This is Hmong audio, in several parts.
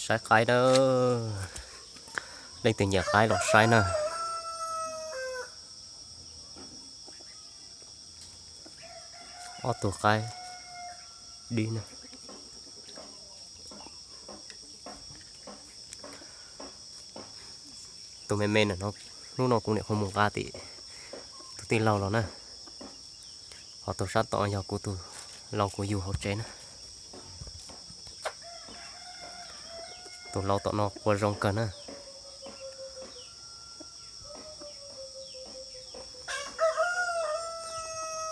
Saib qaib na, leej twg nyiam qaib los saib na. Ob tug qaib dib na. Tus me me no, hnub no kuv niam qhuav mus nqa tim tus tij laug los na. Ho tus sab tom yog kuv tus laus kuv yug hauv tsev na. Tus laus tom no qua zoo kawg na.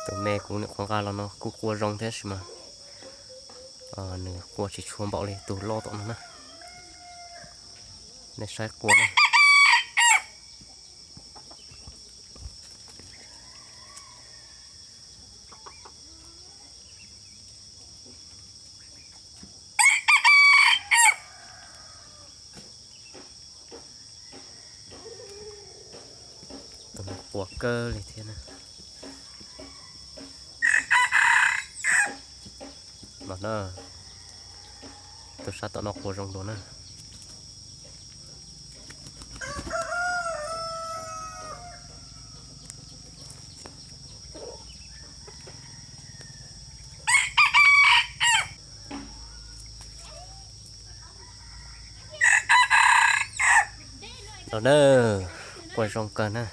Tus me kuv niam qhuav nqa los no kuj qua zoo thiab sis mas nws qua tsis tshua npaum li tus loj tom no na. Nej saib qua na. Tus no qua kawg li thiab na. Los na, tus sab tom no qua zoo dua na. Los na, qua zoo kawg na.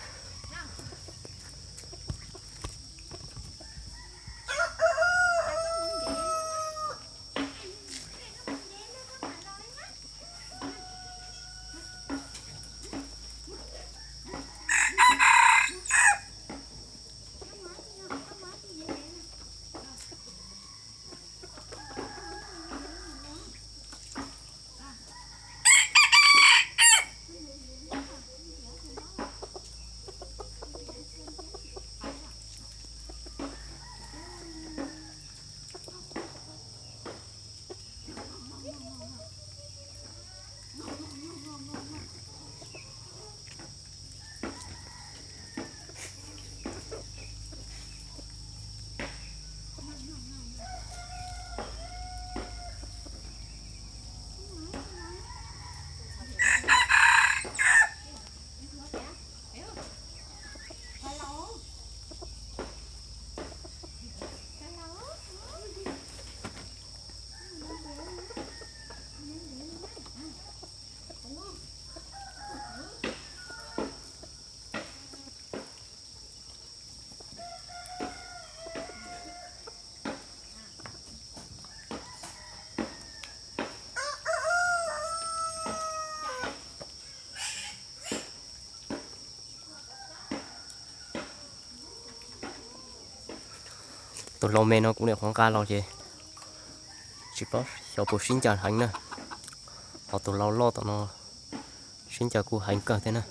Tus laus me no kuv niam qhuav nqa los ces tsis paub xyov puas sib ncaws heev na. Ho tus laus loj tom no sib ncaws kuj heev kawg thiab na.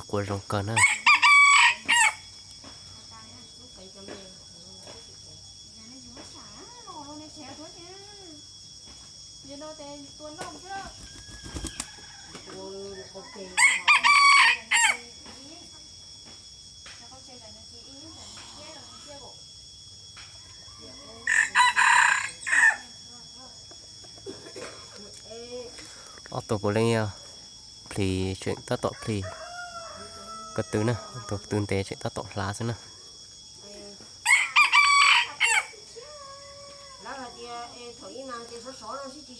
Qua zoo kawg na. Ob tug puav leej yog plhis, tseem tab tom plhis ko tw na, tus tw ntev tseem tab tom hlav xwb na.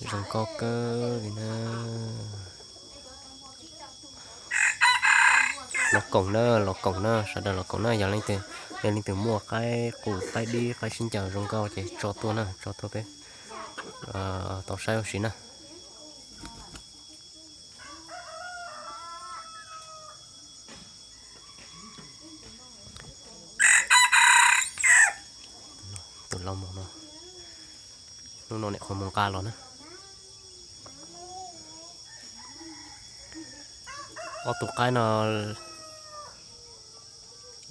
Zoo nkauj kawg li na. Los koom na, los koom na, sawv daws los koom na, yog leej twg, yog leej twg muaj qaib qus qaib dib qaib sib ncaws zoo nkauj ces tso tuaj na, tso tuaj peb tau saib ua si na. Tus lau mos no, hnub no nim qhuav mus nqa los na. Ob tug qaib no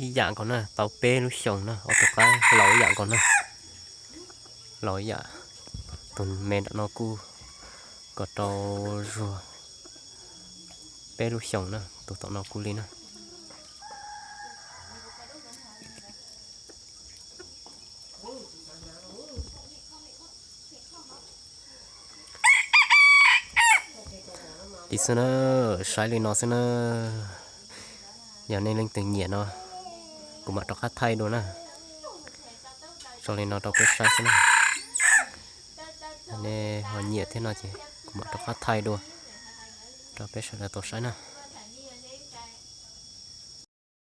ib yam nkaus na, tau peb lub xyoos na, ob tug qaib laus ib yam nkaus na. Laus ib yam, tus me nram no kuj kom rau zuag peb lub xyoos na, tus tom no kuj li na. Li xwb na, saib li no xwb na. Yog nej leej twg nyiam no, kuv mam rov qab thaij dua na. Tso li no rau peb saib xwb na. Nej ho nyiam thiab no ces kuv mam rov qab thaij dua rau peb sawv daws tau saib na.